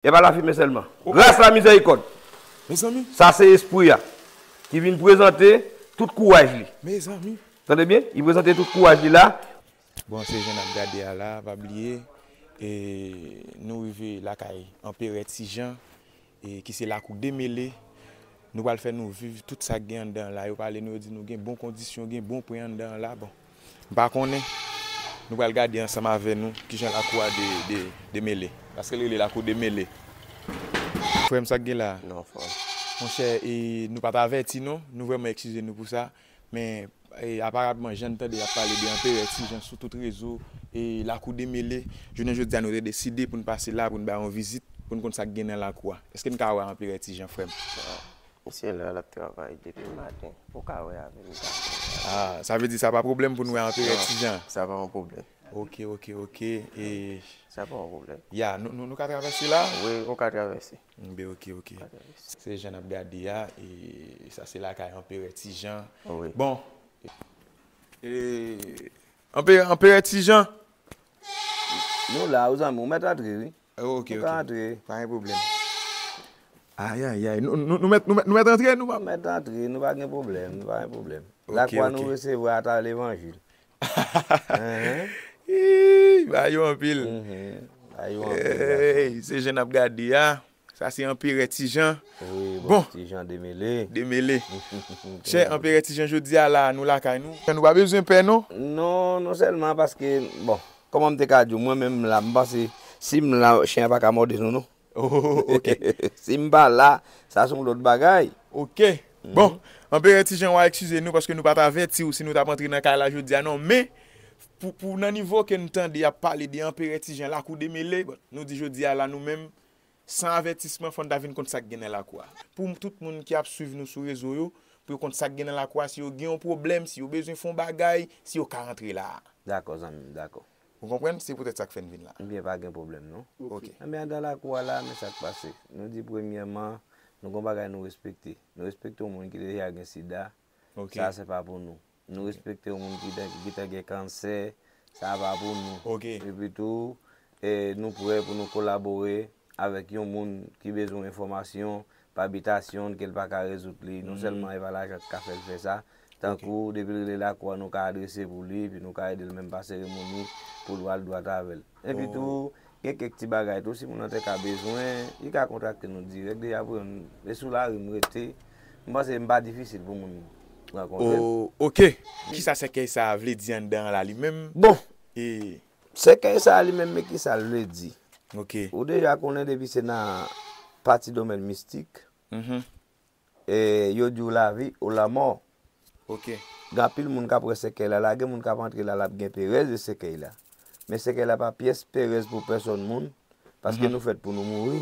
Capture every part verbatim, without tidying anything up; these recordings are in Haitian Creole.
E pa lafimen sèlman. Gras la mizèrikòd. Mezanmi. Sa se espri a ki vin prezante tout kouraj li. Mezanmi. Tande byen, li prezante tout kouraj li la. Bon, se jan n ap gade a la, pa bliye, e, nou rive lakay Anperè Ti Jan, e, ki se lakou Demele. Nou pral fè nou viv tout sa k gen anndan an la. Yo pale nou, yo di nou gen bon kondisyon, gen bon pwen anndan an la. Bon, m pa konnen. Nou pral gade ansanm avè nou kijan lakou a de, de, demele. Paske l rele lakou Demele. Frè m, sa k gen la? Non, frè m. Monchè, e, nou pa t avèti non. Nou vrèman eskize nou pou sa. Men, e, aparatman, jan n tande y ap pale de Anperè Ti Jan sou tout rezo, e, lakou Demele, jounen jodi a, nou te deside pou n pase la, pou n bay yon vizit, pou n konn sa k gen nan lakou a. Èske n ka wè Anperè Ti Jan, frè m? Misye la, l ap travay depi maten. Ou ka wè avè m, ou ka wè. Ah, sa vle di sa pa pwoblèm pou n wè Anperè Ti Jan? Non, sa pa yon pwoblèm. Ok, ok, ok. E Sa pa yon pwoblèm. Ya, nou, nou, nou ka travèse la? Wi, ou ka travèse. Enben, ok, ok. Ou ka travèse. Se jan n ap gade a, e sa se lakay Anperè Ti Jan. Wi. Bon. E, Anperè, Anperè Ti Jan. Nou la, ou zanmi, ou mèt antre, wi. Ok, ok. Ou ka antre. Pa gen pwoblèm. Ayayay, nou, nou, nou mèt, nou mèt, nou mèt antre, nou pa. Nou mèt antre, nou pa gen pwoblèm, nou pa gen pwoblèm. Ok, lakou a nou resevwa atravè levanjil. Enhen. Ih, ba yo anpil. Mhm. Ba yo anpil, gason. Ey, se jan n ap gade a. Sa se Anperè Ti Jan. Wi, bon, bon. Ti Jan Demele. Demele. Chè Anperè Ti Jan, jodi a la, nou lakay nou. Nou pa bezwen pè, non? Non, non sèlman paske, bon, kòman m te ka di w, mwen menm la, m panse, si m la, chen an pa ka mòde nou, non. Oh, ok. Si m pa la, sa se yon lòt bagay. Ok. Bon, Anperè Ti Jan, w a eskize nou paske nou pa t avèti w si nou t ap antre nan kay la jodi a, non. Men, pou, pou nan nivo ke n tande y ap pale de Anperè Ti Jan, lakou Demele, bon, nou di jodi a la, nou menm, san avètisman, fò n ta vin konn sa k gen nan lakou a. Pou tout moun ki ap swiv nou sou rezo yo, pou yo konn sa k gen nan lakou a, si yo gen yon pwoblèm, si yo bezwen fè yon bagay, si yo ka antre la a. Dakò, zanmi m, dakò. Ou konprann? Se poutèt sa k fè n vin la. Ebyen, pa gen pwoblèm, non. Ok. Enben, anndan lakou a la, men sa k pase. Nou di premyèman, nou gon bagay nou respekte. Nou respekte yon moun ki deja gen sida. Ok. Sa, se pa pou nou. Nou respekte yon moun ki gen, ki gentan gen kansè. Sa pa pou nou. Ok. Epi tou, e, nou prè pou nou kolabore avèk yon moun ki bezwen enfòmasyon pa bitasyon l ke l pa ka rezoud li. Non sèlman e pa lajan k ka fè l fè sa, tankou depi l rele lakou a, nou ka adrese pou li, epi nou ka ede l menm pa seremoni pou l al dwat avè l. Epi tou, gen kèk ti bagay tou, si moun nan te ka bezwen, li ka kontakte nou dirèk, deja pou yon, e sou lari m rete, m panse m pa difisil pou moun rankontre m. Oh, ok. Kisa sèkèy sa a vle di anndan an la li menm? Bon, e sèkèy sa a li menm, men kisa l vle di? Ok. Ou deja konnen depi se nan pati domèn mistik, mhm, e yo di w lavi ou lanmò. Ok. Gen anpil moun k ap wè sèkèy la, la gen moun k ap antre la, l ap gen perèz de sèkèy la. Men sèkèy la pa pyès perèz pou pèsòn moun, paske nou fèt pou nou mouri.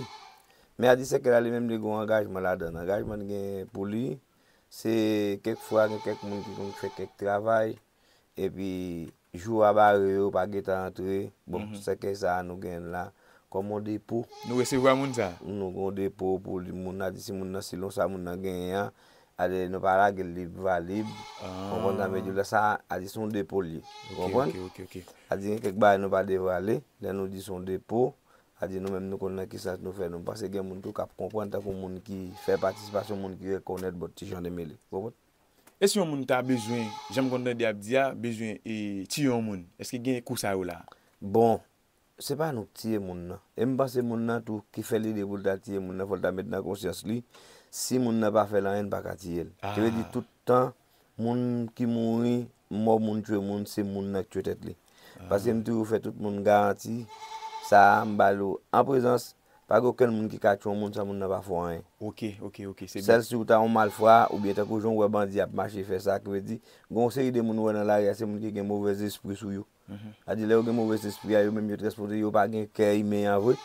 Men a di sèkèy la li menm li gen yon angajman ladan l. Angajman l gen pou li, se kèk fwa gen kèk moun ki konn fè kèk travay, epi jou a bare yo pa gentan antre. Bon, sèkèy sa a nou gen la kòm yon depo. Nou resevwa moun sa a? Nou gen yon depo pou li, moun nan di si moun nan, selon sa moun nan genyen an, ale nou pa lage l lib valib. Ou konprann sa m vle di w la, sa a di se yon depo l ye. Ou konprann? Ok, ok, ok. A di gen kèk bagay nou pa devwale, lè nou di se yon depo, a di nou menm nou konn nan ki sans nou fè nou. M panse gen moun tou k ap konprann tankou moun ki fè patisipasyon, moun ki rekonèt bòt Ti Jan Demele. Ou konprann? E si yon moun ta bezwen, jan m konn tande y ap di a, bezwen, e, tiye yon moun, èske gen kou sa yo la? Bon, se pa nou k tiye moun nan. E m panse moun nan tou ki fè lide pou l ta tiye moun nan, fò l ta met nan konsyans li, si moun nan pa fè l anyen, n pa ka tiye l. Ki vle di tout tan, moun ki mouri, mò moun tchwe moun, se moun nan k tchwe tèt li. Paske m toujou fè tout moun garanti, sa a, m ba l yo an prezans, pa gen okenn moun ki ka tchwe yon moun san moun nan pa fè w anyen. Ok, ok, ok, se byen. Sèl si w ta yon malfwa, oubyen tankou jan w wè bandi ap mache fè sa, ki vle di, gen yon seri de moun ou wè nan lari a, se moun ki gen movèzespri sou yo. Mhm. Sa di, lè yo gen movèzespri a, yo menm yo transpoze, yo pa gen kè imen an vre,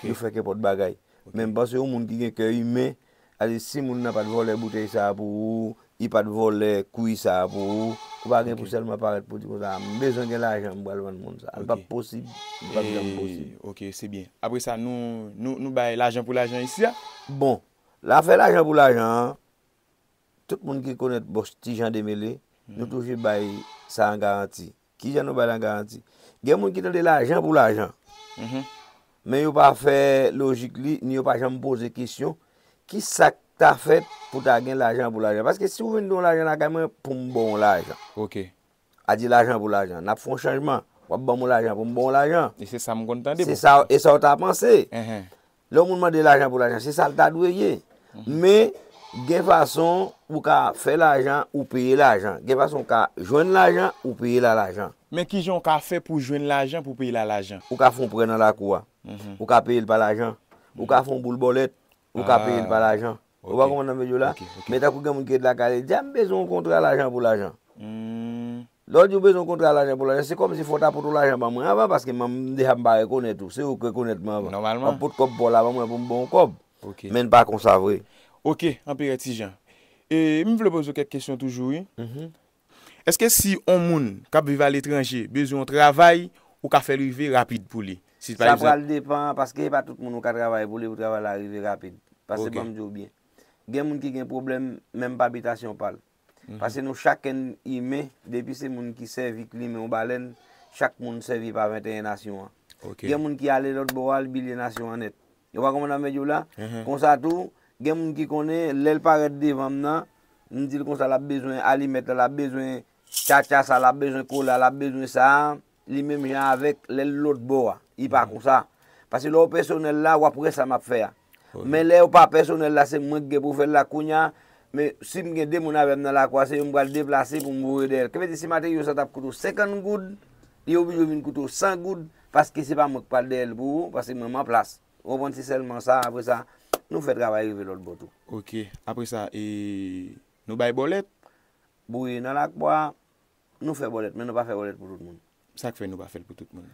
yo fè kenpòt bagay. Ok. Men m panse yon moun ki gen kè imen, sa di, si moun nan pa t vòlè boutèy sa a pou ou, li pa t vòlè kwi sa a pou ou, ou pa gen pou sèlman parèt pou di konsa, m bezwen gen lajan, m pral vann moun sa. Li p ap posib, li p ap janm posib. Ok, se byen. Apre sa, nou, nou, nou bay lajan pou lajan isi a? Bon, afè lajan pou lajan an, tout moun ki konèt bòs Ti Jan Demele, nou toujou bay sa an garanti. Kijan nou bay la garanti? Gen moun ki tande lajan pou lajan. Mhm. Men yo pa fè lojik li, ni yo pa janm poze kesyon, ki sa k ta fèt pou ta gen lajan pou lajan? Paske si w vin gen yon lajan lakay mwen, pou m ba w yon lajan. Ok. A di lajan pou lajan. N ap fè yon chanjman. W ap ban m yon lajan pou m ba w yon lajan. E se sa m konn tande Se bon. sa, e sa w ta panse. Enhen. Lè yon moun mande lajan pou lajan, se sa l ta dwe ye. Men, gen fason ou ka fè lajan, ou peye lajan. Gen fason ou ka jwenn lajan, ou peye la lajan. Men kijan w ka fè pou jwenn lajan pou peye la lajan? Ou ka fè yon prè nan lakou a. Ou ka peye l pa lajan. Ou ka fè yon boul bòlèt. Ou ka peye l pa lajan. Ou pa konprann nan medyo la? Ok, ok. Men tankou gen moun ki ret lakay li di, "A, m bezwen yon kontra lajan pou lajan." Hmm. Lè w di w bezwen yon kontra lajan pou lajan, se kòmsi fò w ta pote w lajan ban mwen anvan, paske mwen m deja m pa rekonèt ou. Se ou k rekonèt mwen anvan. Nòmalman. W ap pote kòb pa w la ban mwen pou m ba w yon kòb. Ok. Men n pa konsa vre. Ok, Anperè Tijan. E m vle poze w kèk kesyon toujou, wi. Èske si yon moun k ap viv aletranje bezwen yon travay, ou ka fè l rive rapid pou li? Si pa Sa egzanp, pral depan, paske e pa tout moun ou ka travay pou li, pou travay la rive rapid. Paske Ok. Ban m di w byen. Gen moun ki gen pwoblèm, menm pa bitasyon pa l. Paske nou chak imen, depi se moun ki sèvi k limen yon balèn, chak moun sèvi pa venteyen nasyon an. ok. Gen moun ki ale lòt bò a, l bilye nasyon an nèt. Ou pa konprann sa m vle di w la? Konsa tou, gen moun ki konnen, lè l parèt devan m nan, m di l konsa l ap bezwen alimèt la, l ap bezwen tchatcha sa, l ap bezwen kola, l ap bezwen sa a, li menm jan avèk lè l lòt bò a. Li pa konsa. Paske lè w pèsonèl la, w ap wè sa m ap fè a. Men lè yo pa pèsonèl la, se mwen ki gen pou fè l la kounye a. Men si m gen de moun avè m nan lakou a, se yo m pral deplase pou m voye dèyè l. Sa vle di si materyo sa t ap koute w senkant goud, li oblije vin koute w san goud, paske se pa mwen k pral dèyè l pou ou, paske mwen m an plas. Ou konprann? Se sèlman sa, apre sa, nou fè travay rive lòt bò tou. Ok, apre sa, e, nou bay bòlèt? Bouye nan lakou a, nou fè bòlèt, men nou pa fè bòlèt pou tout moun. Sa k fè nou pa fè l pou tout moun?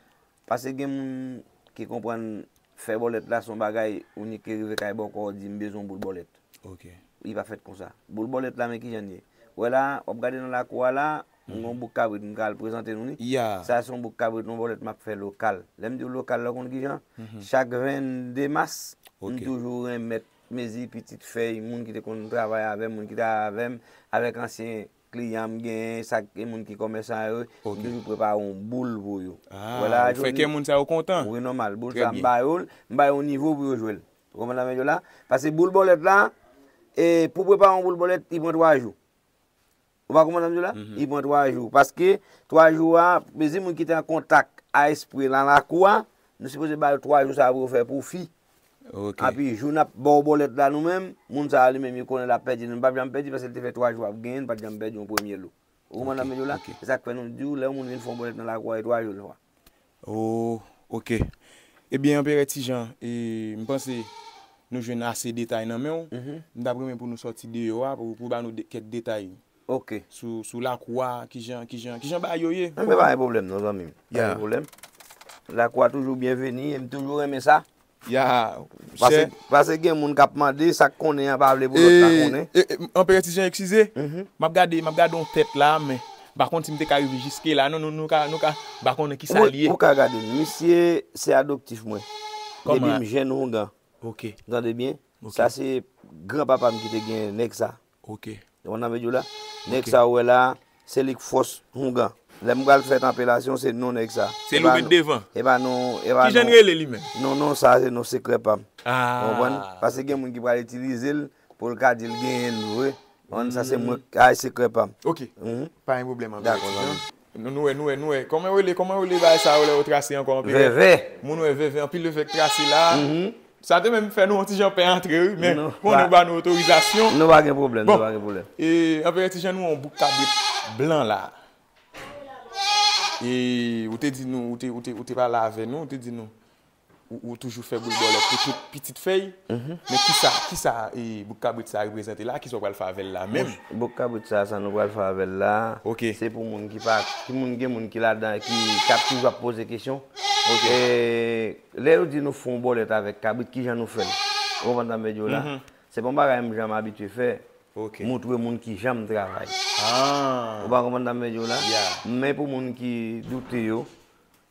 Paske gen moun ki konprann fè bòlèt la se yon bagay, ou nèk rive kay bòkò, di m bezwen yon boul bòlèt. Ok. Li pa fèt konsa. Boul bòlèt la, men kijan l ye. Ou wè la, w ap gade nan lakou a la, m gen yon bouk kabrit m ka al prezante nou li. Ya. Sa se yon bouk kabrit, yon bòlèt m ap fè lokal. Lè m di w lokal la, w konn kijan? Chak vennde mas, m Ok. toujou renmèt mezi pitit fèy, moun ki te konn travay avè m, moun ki travay avè m, avèk ansyen kliyan m genyen, sa k gen moun ki kòmèsan yo, Ok. m toujou prepare yon boul pou yo. Ah, Wè la, ou fè jodi- kè moun sa yo kontan. Wi, nòmal. Boul Trè sa, m byen. ba yo l, m ba yo nivo pou yo jwe l. Ou konprann sa m vle di w la? Paske boul bòlèt la, e, pou prepare yon boul bòlèt, li pran twa jou. Ou pa konprann sa m di w la? Li pran twa jou. Paske twa jou a, mezi moun ki te an kontak a espre nan lakou a, nou sipoze ba yo twa jou sa a pou yo fè pwofi. Ok. Epi jou n ap ba w bòlèt la nou menm, moun sa a li menm li konnen l ap pèdi, nou p ap janm pèdi paske l te fè twa jou ap genyen, l pa t janm pèdi yon premye lo. Ou konprann sa m vle di w la? Ok. Se sa k fè nou di w, lè yon moun vin fè yon bòlèt nan lakou a, e twa jou l fè. Oh, ok. Ebyen, Anperè Tijan, e, m panse nou jwenn ase detay nan men w. M t ap renmen pou nou sòti deyò a, pou, pou ba nou de, kèk detay Ok. sou, sou lakou a, kijan, kijan, kijan bagay yo ye. Men pa gen pwoblèm non, zanmi m. Pa Ya. Gen pwoblèm. Lakou a toujou byenveni, e m toujou renmen sa. Ya, Paske, chè. Paske gen moun k ap mande, sa k konnen an pa vle pou lòt la konnen. E, e, Anperè Tijan, eskize. M ap gade, m ap gade yon tèt la, men m pa konn si m te ka rive jiske la. Non, nou, nou ka, nou ka, m pa konnen ki sa l ye. Ou ka gade l. Misye se adoptif mwen. Kòman? Depi m jèn houngan. Ok, Tande byen? Ok. Sa se granpapa m ki te gen nèg sa. ok. Ou konn sa m vle di w la? Nèg sa ou wè la, se li k fòs houngan. Lè m pral fè tanpelasyon, se non nèg sa. Se li w met devan. E pa non, e pa Kijan l non. Rele li menm? Non, non, sa se non sekrè pa m. Ou konprann? Ah. Paske gen moun ki pral itilize l pou l ka di l genyen l vre. Ou konprann? Sa se mwen, ay sekrè pa m. Ok. Mhm. Pa gen pwoblèm, Anperè Dakò, Tijan. zanmi. Nou, nou wè, nou wè, nou wè. Kòman yo rele, kòman yo rele bagay sa yo lè yo trase ankò, Anperè? Vèvè. Moun wè vèvè, anpil vèvè k trase la. Mhm. Sa te menm fè nou yon ti jan pè antre, wi, men Nou konnen pa- yo ba nou otorizasyon. Nou pa gen pwoblèm, Bon. Nou pa gen pwoblèm. E, Anperè Tijan, nou yon bouk kabrit blan la. E, ou te di nou, ou te, ou te, ou te pale avè nou, ou te di nou, ou, ou toujou fè boul bòlèt pou tout pitit fèy. Men kisa, kisa, e, bouk kabrit sa reprezante la, kisa w pral fè avè l la menm? Bouk kabrit sa, sa nou pral fè avè l la, Ok. Se pou moun ki pa, ki moun, gen moun ki ladan, ki, k ap toujou ap poze kesyon. E, lè yo di nou fè yon bòlèt avèk kabrit, kijan nou fè l? Ou konprann sa m vle di w la? Se pa yon bagay m janm abitye fè. Ok. Montre moun kijan m travay. Ah. Ou pa konprann sa m vle di w la? Ya. Men pou moun ki doute yo,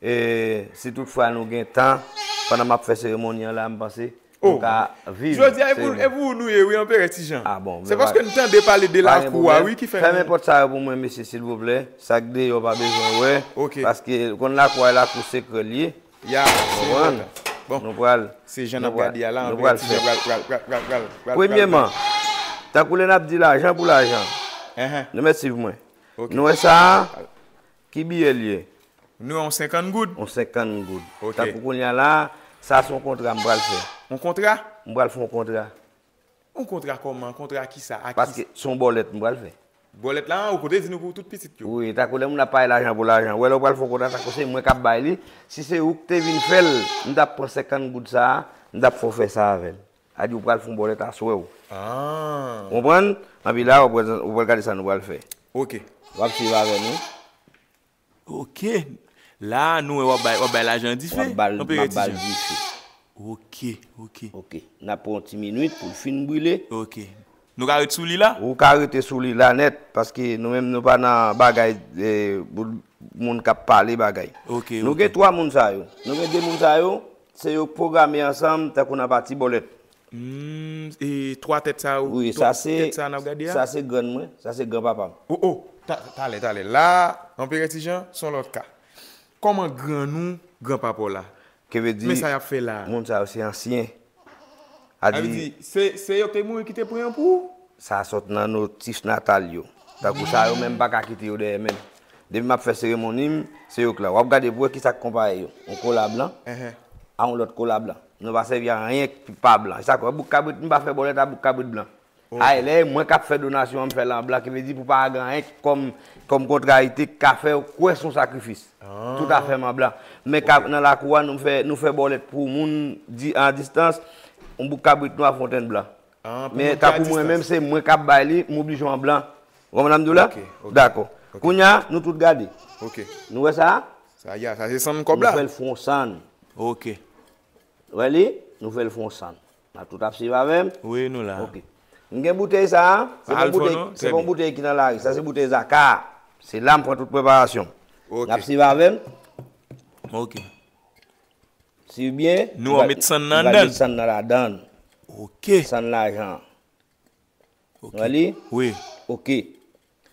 e, si toutfwa nou gen tan, pandan m ap fè seremoni an la, m panse Oh. nou ka viv. Jodi a, e pou, seremoni. E pou nou ye, wi, Anperè Tijan. Ah bon, Se men paske pa- n tande pale de Pa gen lakou a, pwoblèm. wi, ki fè Fèmen nou pòt sa yo pou mwen, mesye, silvouplè. Sa k deyò pa bezwen wè. Ok. Paske konn lakou a, lakou sekrè l ye. Ya, se Konprann? enpòtan. Bon, nou pral, se jan n ap gade a la, nou pral fè. Pral, pral, pral, pral, pral, pral, pral, pral. Premyeman, tankou lè n ap di lajan pou lajan, nou mèt swiv mwen. Ok. Nou wè sa a, ki biyè l ye? Nou wè yon senkant goud. Yon senkant goud. Ok. Tankou kounye a la, sa se yon kontra m pral fè. Yon kontra? M pral fè yon kontra. Yon kontra kòman? Kontra kisa? A ki? Paske se yon bòlèt m pral fè. Bòlèt la, ou konte di nou pou tout pitit yo. Wi, tankou lè moun ap pale lajan pou lajan. Ou wè lè w pral fè yon kontra, tankou se mwen k ap bay li. Si se ou k te vin fè l, m t ap pran senkant goud sa a, m t ap fè w fè sa avè l. A di ou pral fè yon bòlèt aswè w. Ah. Konprann? Anpi la, ou pral, ou pral gade sa nou pral fè. Ok. W ap swiv avè nou. Ok. La, nou wè w ap bay, w ap bay lajan dife. W ap bay, m ap bay l dife. Ok, ok. Ok. N ap pran yon ti minit pou l fin brile. Ok. Nou ka ret sou li la? Ou ka rete sou li la nèt, paske nou menm nou pa nan bagay, eh, pou moun k ap pale bagay. Ok, ok. Nou gen twa moun sa yo. Nou gen de moun sa yo, se yo k pwograme ansanm, tankou nan pati bòlèt. Hmm, e twa tèt sa yo, wi, sa se, tèt sa n ap gade a? Sa se grann mwen, sa se granpapa m. Oh, oh, ta-, talè, talè. La, Anperè Ti Jan, se yon lòt ka. Kòman grann ou, granpapa w la? Ke vle di, men sa y ap fè la? Moun sa yo se ansyen. A di, se, se yo k te mouri ki te pran yo pou ou? Sa sot nan notif natal yo. Tankou sa yo menm, m pa ka kite yo dèyè menm. Depi m ap fè seremoni m, se yo k la. W ap gade pou wè kisa k konpare yo. Yon kola blan a yon lòt kola blan. Nou pa sèvi a anyen ki pa blan. E sa k wè bouk kabrit, m pa fè bòlèt a bouk kabrit blan. Ok. Ay, lè e mwen k ap fè donasyon an, m fè l an blan, ki vle di pou pa gen anyen kòm, kòm kontrarite ki ka fè w kwè se yon sakrifis. Ah. Toutafè m an blan. Men ka-, nan lakou a, nou fè, nou fè bòlèt pou moun di, an distans, yon bouk kabrit nwa fontenn blan. Ah, pou moun ki a distans. Men tankou mwen menm, se mwen k ap bay li, m oblije w an blan. Ou konprann sa m di w la? Ok, ok. Dakò. Ok. Kounye a, nou tout gade. Ok. Nou wè sa? Sa y a, sa se sann kòb la. Nou fè l fè yon sann. Ok. Ou wè li? Nou fè l fè yon sann. N ap tout ap swiv avè m? Wi, nou la. Ok. M gen boutèy sa a. Se pa yon boutèy, se pa yon boutèy ki nan lari. Sa se boutèy Zaka. Se la m pran tout preparasyon m. Ok. N ap swiv avè m? Ok. Swiv byen. Nou, w ap met sann nan anndan l? N pral met sann nan ladan l. Ok. Sann lajan. Ok. Ou wè li? Wi. Ok.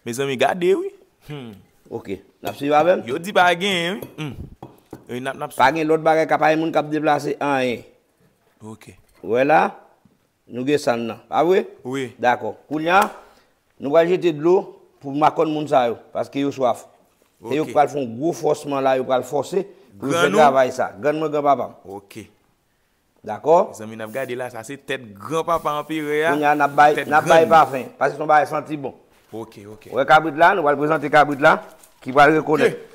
Mezanmi, gade, wi. Hmm. Ok. N ap swiv avè m? Yo di pa genyen, wi. Hmm. Wi, n ap, n ap swiv. Pa gen lòt bagay, ka pa gen moun k ap deplase anyen. Ok. Ou wè la? Nou gen sann nan. Pa vre? Wi. Dakò. Kounye a, nou pral jete dlo pou makòn moun sa yo, paske yo swaf. Se yo ki pral fè yon gwo fòsman la, yo pral fòse pou yo fè travay sa. Grann mwen, granpapa m. Ok. Dakò? Mezanmi, n ap gade la, sa se tèt granpapa anperè a. Kounye a, n ap bay, n ap bay pafen, paske se yon bagay santi bon. Ok, ok. Ou wè kabrit la, nou pral prezante kabrit la, ki pral rekonèt. Ok.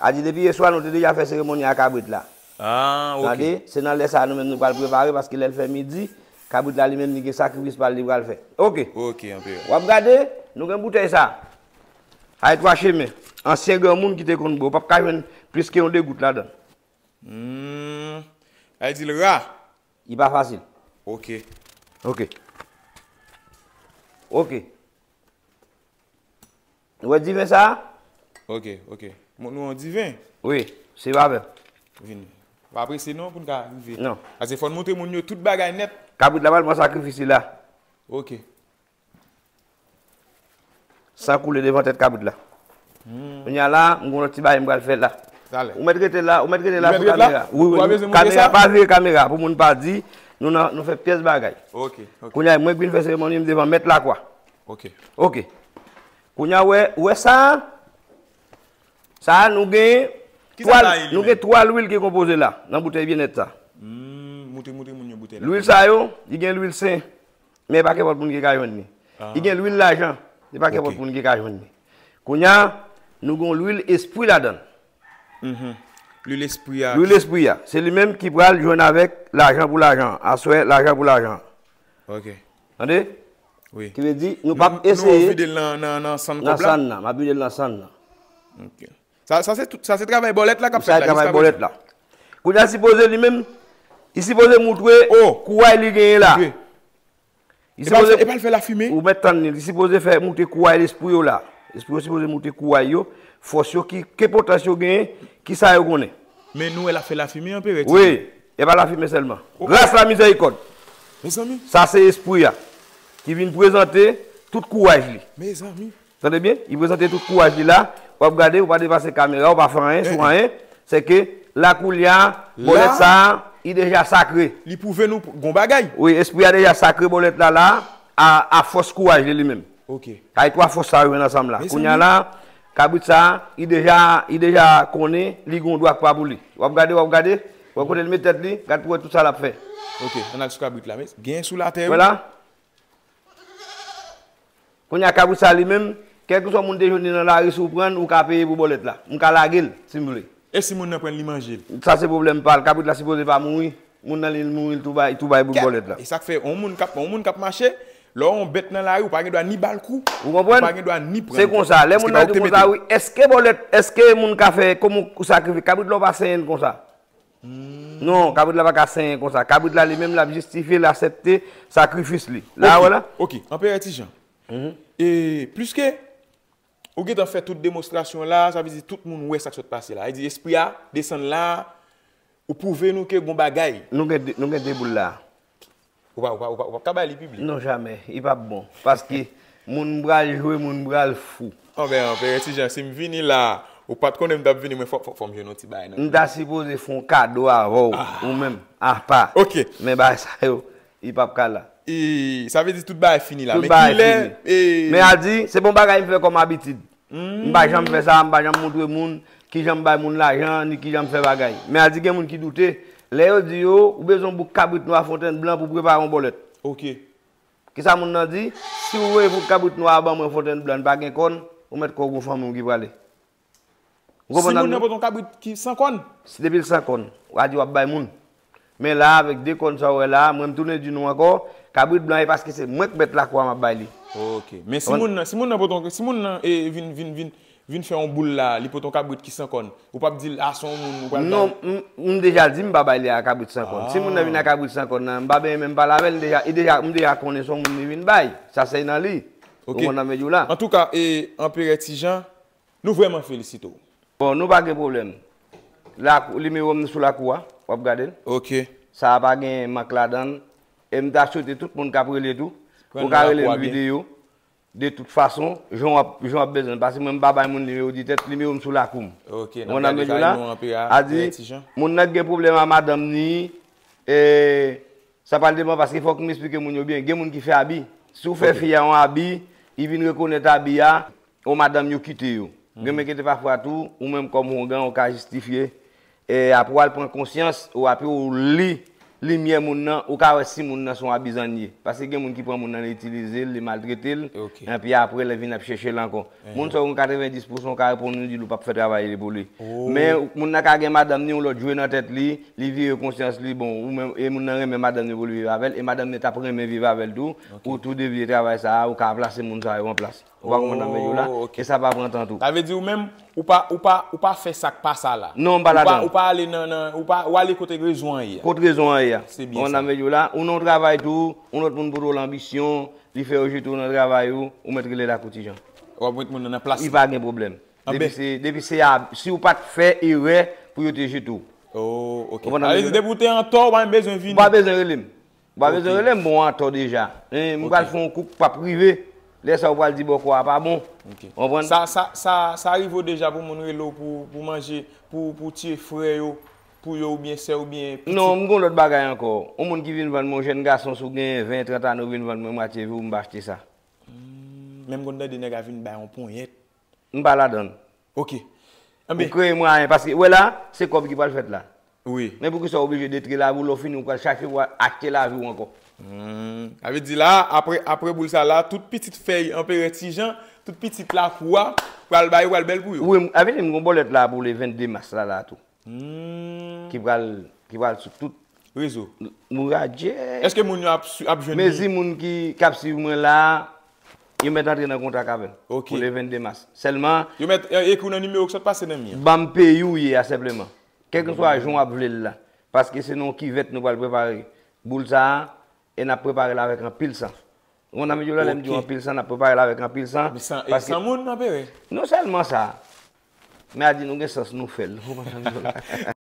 A di depi yèswa, nou te deja fè seremoni a kabrit la. Ah, ok. Tande, se nan lè sa a nou menm nou pral prepare, paske lè l fè midi, kabrit la li menm li gen sakrifis pa l li pral fè. Ok. Ok, anperè. W ap gade, nou gen boutèy sa. Ay twa chemen. Ansyen granmoun ki te konn bwè, ou p ap ka jwenn plis ke yon degout ladan l. Hmm. Sa vle di l ra. Li pa fasil. Ok. Ok. Ok. Ou wè diven sa a? Ok, ok. Mont nou yon diven. Wi, se pa vre. Vini. Pa prese non pou n ka rive. Non. Paske fò n montre moun yo tout bagay nèt. Kabrit la pral pran sakrifis li la. Ok. San koule devan tèt kabrit la. Hmm. Kounye a la, m gen yon lòt ti bagay m pral fè la. Talè. Ou mèt rete la, ou mèt rete la sou kamera. Wi, wi, kamera, pa vire kamera pou moun pa di nou nan, nou fè pyès bagay. Ok, ok. Kounye a, mwen k vin fè seremoni m devan mèt lakwa. Ok. Ok. Kounye a, wè, wè sa a? Sa a, nou gen twa, nou gen twa lwil ki konpoze la, nan boutèy byennèt sa. Hmm, montre, montre moun yo boutèy la. Lwil sa yo, li gen lwil sen. Men e pa kenpòt moun ki ka jwenn li. Ah. Li gen lwil lajan. E pa kenpòt moun ki ka jwenn li. Kounye a, nou gen lwil espri ladan l. Mhm. Lwil espri a. Lwil espri a. Se li menm ki pral jwenn avèk lajan pou lajan. Aswè, lajan pou lajan. Ok. Tande? Wi. Ki vle di, nou p ap eseye. Nou, nou vide l nan, nan, nan sann kòb la? Nan sann nan. M ap vide l nan sann nan. Ok. Sa, sa se tout, sa se travay bòlèt la k ap fèt la, jiska prezan. Sa se travay bòlèt la. Kounye a sipoze li menm, li sipoze moutre kouray li genyen la. Li sipoze, e pa l fè lafimen? Ou mèt tann li, li sipoze fè moutre kouray lespri yo la. Lespri yo sipoze moutre kouray yo, fòs yo, ki, ki enpòtans yo genyen, ki sa yo konnen. Men nou wè l ap fè lafimen, anperè Ti Jan. Wi, e pa lafimen sèlman. Ok. Gras la mizèrikòd. Mezanmi. Sa se espri a, ki vin prezante tout kouraj li. Mezanmi. Tande byen, li prezante tout kouraj li la. W ap gade, ou pa depase kamera, ou pa fè anyen sou anyen. Se ke la koulye a, bòlèt sa a, li deja sakre. Li pwouve nou gon bagay. Wi, espri a deja sakre bòlèt la la, a, a fòs kouraj li, li menm. Ok. Ay twa fòs sa yo jwenn ansanm la. Kounye a la, kabrit sa a, li deja, li deja konnen, li gon dwa k pa pou li. W ap gade, w ap gade, w ap kote l met tèt li, gad pou wè tout sa l ap fè. Ok, ann al sou kabrit la, men gen sou latè, wi. Wè la? Kounye a kabrit sa li menm, kèlkeswa moun te jwenn li nan lari, si w pran l, ou ka peye pou bòlèt la. M ka lage l, si m vle. E si moun nan pran l, li manje l? Sa se pwoblèm pa l. Kabrit la sipoze pa mouri. Moun nan li mouri, l tou bay, tou bay bout bòlèt la. E sa k fè, yon moun k ap, yon moun k ap mache, lè w yon bèt nan lari, ou pa gen dwa ni ba l kou, ou pa gen dwa ni pran l. Ou konprann? Se konsa. Lè moun nan di konsa, wi, èske bòlèt, èske moun ka fè, kòman ou sakrifye kabrit la, ou pa senyen l konsa? Non, kabrit la pa ka senyen konsa. Kabrit la li menm l ap jistifye, l aksepte sakrifis li. La, wè la? Ok, Anperè Ti Jan. E pliske ou gentan fè tout demonstrasyon la, sa vle di tout moun wè sa k sot pase la. Sa vle di espri a desann la, ou pwouve nou ke gon bagay. Nou gen de, nou gen de boul la. Ou pa, ou pa, ou pa, ou pa ka bay li piblik. Non, jamè. Li p ap bon. Paske moun pral jwe, moun pral fou. Anben, Anperè Ti Jan, si m vini la, ou pa t konnen m t ap vini, mwen fòk, fòk, fòk m jwenn yon ti bagay nan men w. M ta sipoze fè yon kado avè w, ou menm, apa. Ok. Men bagay sa yo, li p ap ka la. E, sa vle di tout bagay fini la. Tout bagay fini. Men kilè, e, men a di, se bon bagay m fè kòm abitid. M pa janm fè sa, m pa janm montre moun kijan m bay moun lajan, ni kijan m fè bagay. Men a di gen moun ki doute. Lè yo di yo, ou bezwen yon bouk kabrit nwa Fontenn Blan pou prepare yon bòlèt. Ok. Kisa moun nan di? Si w voye bouk kabrit nwa a ban mwen Fontenn Blan, pa gen kòn, ou mèt kwè w gon fanmi w ki prale. Ou konprann sa m di w? Si moun nan pote yon kabrit ki san kòn? Si depi l san kòn, w a di w ap bay moun. Men la, avèk de kòn sa w wè la, mwen m tounen di nou ankò, kabrit blan e paske se mwen k mèt lakou a m ap bay li. Ok. Men si moun nan, si moun nan pote yon, si moun nan e vin, vin, vin, vin fè yon boul la, li pote yon kabrit ki san kòn, ou p ap di l, a, se yon moun ou pral bay. Non, m, m deja di m pa bay li a kabrit san kòn. Si moun nan vin a kabrit san kòn nan, m pa benyen menm pale avè l, deja, e deja, m deja konnen se yon moun li vin bay. Sa se nan li. Ok. Ou konprann sa m vle di w la? Antouka, e, Anperè Ti Jan, nou vrèman felisite w. Bon, nou pa gen pwoblèm. Lakou, nimewo m sou lakou a, w ap gade l. Ok. Sa a pa gen mank ladan l. E m ta swete tout moun k ap rele tou, ou ka rele m videyo. De tout fason, jan w ap, jan w ap bezwen l. Paske mwen, m pa bay moun nimewo di tèt, nimewo m sou lakou m. Ok, n ap gade kay nou anpe a, a di, moun nan k gen pwoblèm a madanm ni, e, sa pral depann paske fòk m esplike moun yo byen. Gen moun ki fè abi. Si w fè fi a yon abi, li vin rekonèt abi a, ou madanm yo kite yo. Gen men ki te pafwa tou, ou menm kòm wongan, ou ka jistifye. E apre w al pran konsyans, ou apre w li limyè moun nan, ou ka wè si moun nan se yon abizan li ye. Paske gen moun ki pran moun nan, li itilize l, li maltrete l, epi apre l vin ap chèche l ankò. Moun sa yo gen katrevendis pousan ou ka reponn li, di l ou p ap fè travay li pou li. Men moun nan ka gen madanm ni, yon lòt jwe nan tèt li, li vire konsyans li, bon, ou menm, e moun nan renmen madanm ni pou li viv avè l, e madanm ni t ap renmen viv avè l tou, ou tou devye travay sa a, ou ka plase moun sa yo an plas. Ou pa konprann sa m vle di w la? E sa pa pran tan tou. Sa vle di ou menm, ou pa, ou pa, ou pa fè sa k pa sa la. Non, m pa ladan l. Ou pa ale nan, nan, ou pa, ou ale kote rezon an ye a. Kot rezon an ye a. Se byen sa. Ou konprann sa m vle di w la? Ou nan yon travay tou, yon lòt moun pote w lanbisyon, li fè yo jete w nan travay ou, ou mèt rele lakou Ti Jan. W ap met moun nan nan plas li. Li pa gen pwoblèm. Depi se, depi se a, si w pa t fè erè pou yo te jete w. Oh, ok. Ou konprann sa m vle di w la? Depi w te antò, ou pa menm bezwen vini. Ou pa bezwen rele m. Ou pa bezwen rele m, bon, antò deja. M pral fè yon kou k p ap rive. Lè sa a ou pral di bòkò a pa bon. Ou konprann? Sa, sa, sa, sa rive w deja pou moun rele w pou, pou manje, pou, pou tiye frè yo, pou yo oubyen sè oubyen pitit? Non, m gon lòt bagay ankò. Yon moun ki vin vann mwen, yon jèn gason, si w gen ven, trant ane, ou vin vann mwen mwatye vi w, m pa achte sa. Menm konn tande nèg a vin bay yon ponyèt. M pa ladan l. Ok. Ou kreye mwayen, paske, wè la, se kòb ki pral fèt la. Wi. Men poukisa w oblije detwi lavi w, lè w fini, ou pral chache pou w achte lavi w ankò? Hmm. Sa vle di la, apre, apre boul sa la, tout pitit fèy Anperè Ti Jan, tout pitit lakou a, pral bay, pral bèl pou yo. Wi, m, sa vle di m gon bòlèt la pou le vennde mas la, la tou. Hmm. Ki pral, ki pral sou tout rezo. Mouraje. Èske moun yo ap, ap jwenn li? Mezi moun ki, k ap swiv mwen la, yo mèt antre nan kontak avè m. Ok. Pou le vennde mas. Sèlman, yo mèt, e, ekri w nan nimewo k sot pase nan mi an. Ban m peyi w ye a senpleman. Kèlkeswa jan w ap vle l la. Paske se nan yon kivèt nou pral prepare boul sa a, e n ap prepare l avèk anpil san. Ou konprann sa m vle di w la, lè m di w anpil san, n ap prepare l avèk anpil san. San moun, Anperè? Non sèlman sa, men a di nou gen sans nou fè l. Ou konprann sa m vle di w la?